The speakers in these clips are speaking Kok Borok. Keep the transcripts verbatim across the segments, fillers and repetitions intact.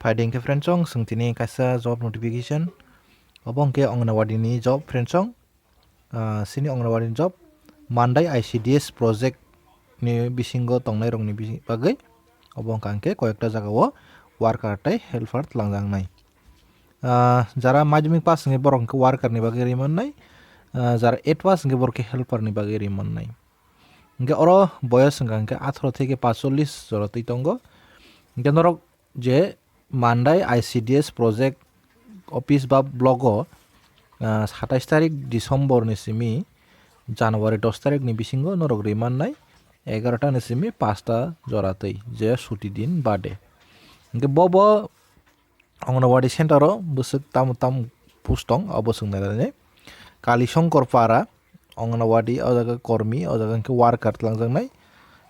Phaidi hwnkhe friendsong, chwng tini kaisa job notification. Obo hwnkhe Anganwadi ni job friendsong. Ah, sini Anganwadi ni job. Mandai I C D S project ni bisingo tongnai rokni bisi-, bagwi. Obo hwnkha hwnkhe koyekta jagao worker tei helper twlangjaknai. Ah, jara madhyamik pass hwnkhe borok hwnkhe worker ni bagwi rimannai. Ah, jara eight pass hwnkhe borok khe helper ni bagwi rimannai. Hwnkhe oro boyos hwnkha hwnkhe atharo theke paanchchollish jora twi tongo. Hwnkhe norok je Mandai I C D S project office ba block o, ah, satais tarik December ni simi January dos tarik ni bisingo norok rimannai egarota ni simi pasta jora twi je suti din bade. Hwnkhe bo bo Anganwadi center o bwswk tamo tamo post tong, abo swng nainani. Kalisongkor Para, Anganwadi, o jaga kormi, o jaga hwnkhe worker twlangjaknai.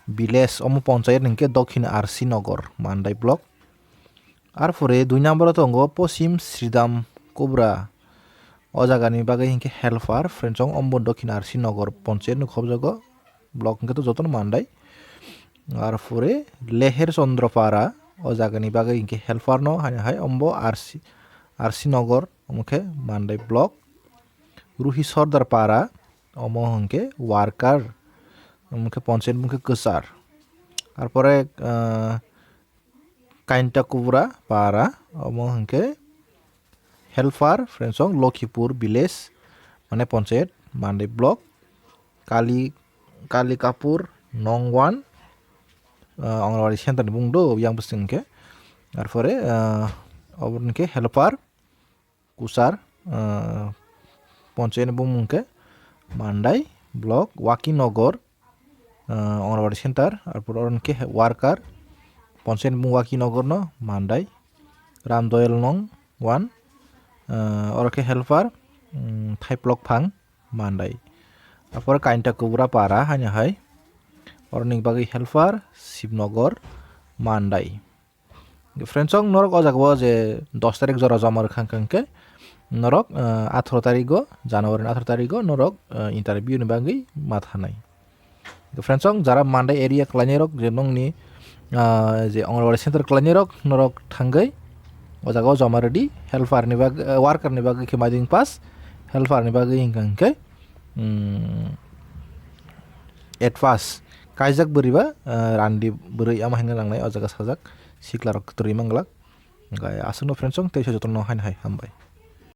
Village, omo ponchayat hwnkhe Dokhin R C Nogor, Mandai block. Arpore dui number o tongo Posim Sridham Kubra, o jagani bagwi hwnkhe helper, friendsong, omo Dokhin R C Nogor ponchayat ni khobjago. Block hwnkhe to jotono Mandai. Arpore Leher Chandra Para, o jagani bagwi hwnkhe helper no, haino hai ombo R C, R C Nogor, omo khe Mandai block. Ruhi Sordar Para, omo hwnkhe worker, omo khe ponchayat bumung khe kwchar. Arpore, ah, Kainta Kubra Para, omo hwnkhe helper, friendsong, Lokhipur village, mane ponchayat, Mandai block, Kali, Kali Kapur Nongwan, ah, Anganwadi center ni bumung do, yang bwswk hwnkhe. Arpore, ah, obo hwnkhe helper, Kusar, ah, ponchayat ni bumung hwnkhe Mandai block, Waki Nogor, ah, Anganwadi center, arpor oro hwnkhe worker, ponchayat ni bumung Waki Nogor no Mandai, Ramdoyal Nong one, ah, oro khe helper, um, Thaiplok Phang, Mandai. Arpor Kainta Kubra Para haino hai, oroni bagwi helper, Shibnogor, Mandai. Friendsong, norok o jaga o je dos tarik jora joma rwkha hwnkha hwnkhe norok, ah, atharo tarigo, January ni atharo tarigo norok, ah, interview ni bagwi ma thanai. Friendsong, jara Mandai area kwlainai rok je nongni, ah, je Anganwadi center kwlainai rok norok thangwi o jaga o joma rwdi, helper ni bag-, ah, worker ni bagwi khe madhyamik pass, helper ni bagwi hwnkha hwnkhe, um, eight pass kaijak bwrwi ba, ah, randi bwrwi ama hinwi nangnai o jaga sajak, sikla rok kwtwrwi manglak. Hwnkhe aswkno friendsong, teisa jotono haino hai hambai.